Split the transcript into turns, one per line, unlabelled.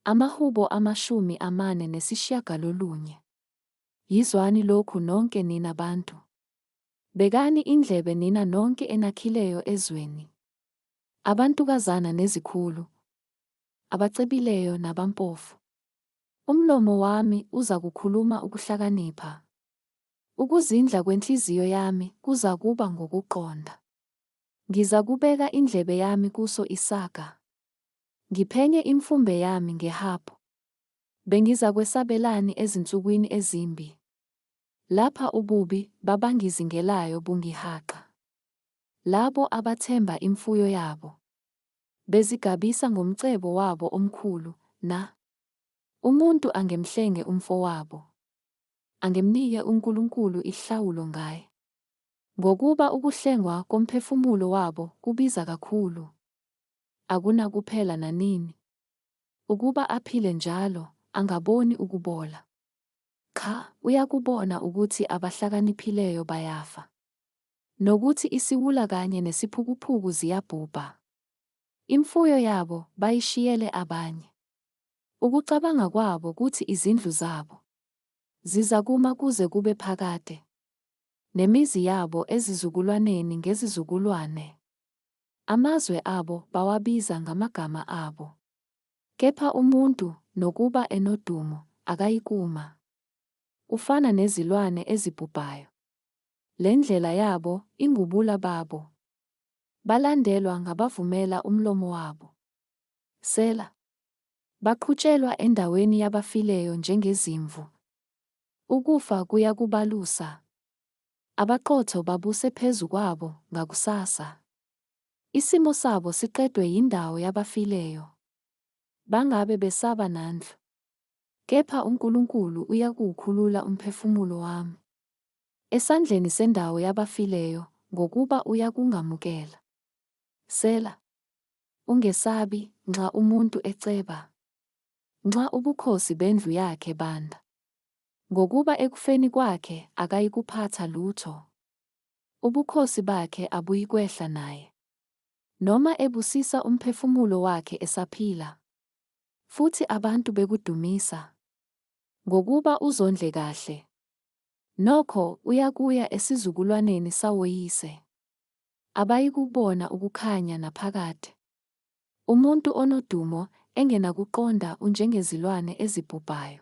Amahubo 49. Yizwani lokhu nonke nina bantu. Bekani indlebe nina nonke enakhileyo ezweni. Abantukazana nezikhulu, abacebileyo nabampofu. Umlomo wami uzakukhuluma ukuhlakanipha. Ukuzindla kwenhliziyo yami kuzakuba ngokuqonda. Ngizakubeka indlebe yami kuso isaga. Ngiphenye imfumbe yami ngehabhu. Bengizakwesabelani ezinsukwini ezimbi? Lapha ububi babangizingelayo bungihaqa. Labo abathemba imfuyo yabo, bezigabisa ngomcebo wabo omkhulu, na? Umuntu angemhlenge umfowabo, angemnike uNkulunkulu ihlawulo ngaye. Ngokuba ukuhlengwa komphefumulo wabo kubiza kakhulu, akunakuphela nanini. Ukuba aphile njalo, angaboni ukubola. Cha, uyakubona ukuthi abahlakaniphileyo bayafa, nokuthi isiwula kanye nesiphukuphuku ziyabhubha. Imfuyo yabo bayishiyele abanye. Ukucabanga kwabo kuthi izindlu zabo zizakuma kuze kube phakade, nemizi yabo ezizukulwaneni ngezizukulwane. Amazwe abo bawabiza ngamagama abo. Kepha umuntu, nokuba enodumo, akayikuma. Ufana nezilwane ezibhubhayo. Le ndlela yabo ingubula babo. Balandelwa ngabavumela umlomo wabo. Sela. Baqhutshelwa endaweni yabafileyo njengezimvu. Ukufa kuyakubalusa. Abaqotho babuse phezu kwabo ngakusasa. Isimo sabo siqedwe yindawo yabafileyo. Bangabe besaba nandlu. Kepha uNkulunkulu uyakuwukhulula umphefumulo wami esandleni sendawo yabafileyo, ngokuba uyakungamukela. Sela. Ungesabi, nxa umuntu eceba, nxa ubukhosi bendlu yakhe banda. Ngokuba ekufeni kwakhe akayikuphatha lutho, ubukhosi bakhe abuyikwehla naye. Noma ebusisa umphefumulo wakhe esaphila, futhi abantu bekudumisa, ngokuba uzondle kahle. Nokho uyakuya esizukulwaneni sawoyise, abayikubona ukukhanya naphakade. Umuntu onodumo engenakuqonda unjengezilwane ezibhubhayo.